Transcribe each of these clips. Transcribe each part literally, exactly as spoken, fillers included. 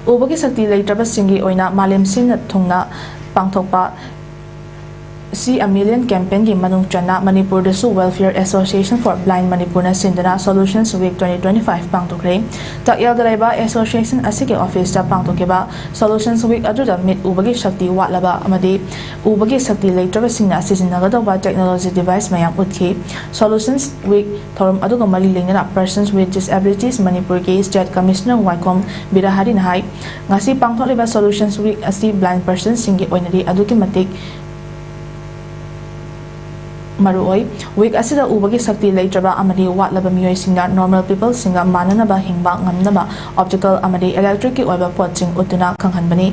ꯎꯕꯒꯤ ꯁꯛꯇꯤ ꯂꯩꯇ꯭ꯔꯕꯁꯤꯡꯒꯤ ꯑꯣꯏꯅ ꯃꯥꯂꯦꯝ ꯁꯤꯟꯅ ꯊꯨꯡꯅ ꯄꯥꯡꯊꯣꯛꯄ See a Million campaignꯒꯤ ꯃꯅꯨꯡ ꯆꯟꯅ ꯃꯅꯤꯄꯨꯔꯗꯁꯨ Welfare Association for Blind ꯃꯅꯤꯄꯨꯔꯅ ꯁꯤꯟꯗꯨꯅ Solutions Week twenty twenty-five ꯄꯥꯡꯊꯣꯛꯈ꯭ꯔꯦ꯫ ꯇꯥꯛꯌꯦꯜꯗ ꯂꯩꯕ association ꯑꯁꯤꯒꯤ officeꯇ ꯄꯥꯡꯊꯣꯛꯈꯤꯕ Solutions Week ꯑꯗꯨꯗ ꯃꯤꯠ ꯎꯕꯒꯤ ꯁꯛꯇꯤ ꯋꯥꯠꯂꯕ ꯑꯃꯗꯤ ꯎꯕꯒꯤ ꯁꯛꯇꯤ ꯂꯩꯇ꯭ꯔꯕꯁꯤꯡꯅ ꯁꯤꯖꯤꯟꯅꯒꯗꯧꯕ technology device ꯃꯌꯥꯝ ꯎꯠꯈꯤ꯫ Solutions Week ꯊꯧꯔꯝ ꯑꯗꯨꯒ ꯃꯔꯤ ꯂꯩꯅꯅ Persons with Disabilities ꯃꯅꯤꯄꯨꯔꯒꯤ State Commissioner ꯋꯥꯏꯈꯣꯝ ꯕꯤꯔꯥꯍꯔꯤꯅ ꯍꯥꯏ, ꯉꯁꯤ ꯄꯥꯡꯊꯣꯛꯂꯤꯕ Solutions Week ꯑꯁꯤ blind personsꯁꯤꯡꯒꯤ ꯑꯣꯏꯅꯗꯤ ꯑꯗꯨꯛꯀꯤ ꯃꯇꯤꯛ ꯃꯔꯨꯑꯣꯏ꯫ Week ꯑꯁꯤꯗ ꯎꯕꯒꯤ ꯁꯛꯇꯤ ꯂꯩꯇ꯭ꯔꯕ ꯑꯃꯗꯤ ꯋꯥꯠꯂꯕ ꯃꯤꯑꯣꯏꯁꯤꯡꯅ normal peopleꯁꯤꯡꯒ ꯃꯥꯟꯅꯅꯕ ꯍꯤꯡꯕ ꯉꯝꯅꯕ optical ꯑꯃꯗꯤ electricꯀꯤ ꯑꯣꯏꯕ ꯄꯣꯠꯁꯤꯡ ꯎꯠꯇꯨꯅ ꯈꯪꯍꯟꯕꯅꯤ꯫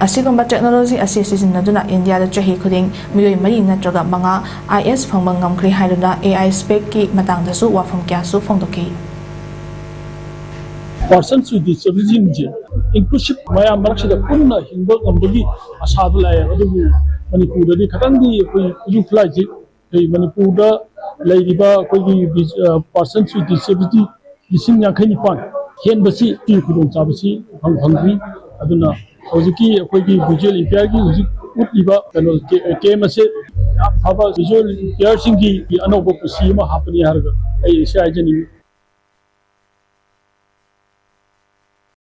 ꯑꯁꯤꯒꯨꯝꯕ technology ꯑꯁꯤ ꯁꯤꯖꯤꯟꯅꯗꯨꯅ ꯏꯟꯗꯤꯌꯥꯗ ꯆꯍꯤ ꯈꯨꯗꯤꯡ ꯃꯤꯑꯣꯏ ꯃꯔꯤ ꯅꯠꯇ꯭ꯔꯒ ꯃꯉꯥ IS ꯐꯪꯕ ꯉꯝꯈ꯭ꯔꯦ ꯍꯥꯏꯗꯨꯅ AI specꯀꯤ ꯃꯇꯥꯡꯗꯁꯨ ꯋꯥꯐꯝ ꯀꯌꯥꯁꯨ ꯐꯣꯡꯗꯣꯛꯈꯤ꯫ Persons with Disabilityꯁꯤꯡꯁꯦ inclusive ꯃꯌꯥꯝ ꯃꯔꯛꯁꯤꯗ ꯄꯨꯟꯅ ꯍꯤꯡꯕ ꯉꯝꯕꯒꯤ ꯑꯁꯥꯗꯨ ꯂꯥꯛꯑꯦ꯫ ꯑꯗꯨꯕꯨ ꯃꯅꯤꯄꯨꯔꯗꯗꯤ ꯈꯤꯇꯪꯗꯤ ꯑꯩꯈꯣꯏ ꯈꯨꯠꯁꯨ ꯈꯨꯠꯂꯥꯏꯁꯤ, ꯑꯩꯈꯣꯏ ꯃꯅꯤꯄꯨꯔꯗ ꯂꯩꯔꯤꯕ ꯑꯩꯈꯣꯏꯒꯤ ꯕꯤ-, ꯑ, Persons with Disability ꯂꯤꯁꯤꯡ ꯌꯥꯡꯈꯩ ꯅꯤꯄꯥꯟ ꯍꯦꯟꯕꯁꯤ ꯁꯤꯒꯤ ꯈꯨꯗꯣꯡꯆꯥꯕꯁꯤ ꯐꯪ-, ꯐꯪꯗ꯭ꯔꯤ꯫ ꯑꯗꯨꯅ ꯍꯧꯖꯤꯛꯀꯤ ꯑꯩꯈꯣꯏꯒꯤ visual impairedꯀꯤ ꯍꯧꯖꯤꯛ ꯎꯠꯂꯤꯕ ꯀꯩꯅꯣ ꯀꯦ-, camp ꯑꯁꯦ ꯌꯥꯝ ꯐꯕ visual impairedꯁꯤꯡꯒꯤ ꯑꯅꯧꯕ ꯄꯨꯟꯁꯤ ꯑꯃ ꯍꯥꯞꯄꯅꯤ ꯍꯥꯏꯔꯒ ꯑꯩ ꯁꯤ ꯍꯥꯏꯖꯅꯤꯡꯉꯤ꯫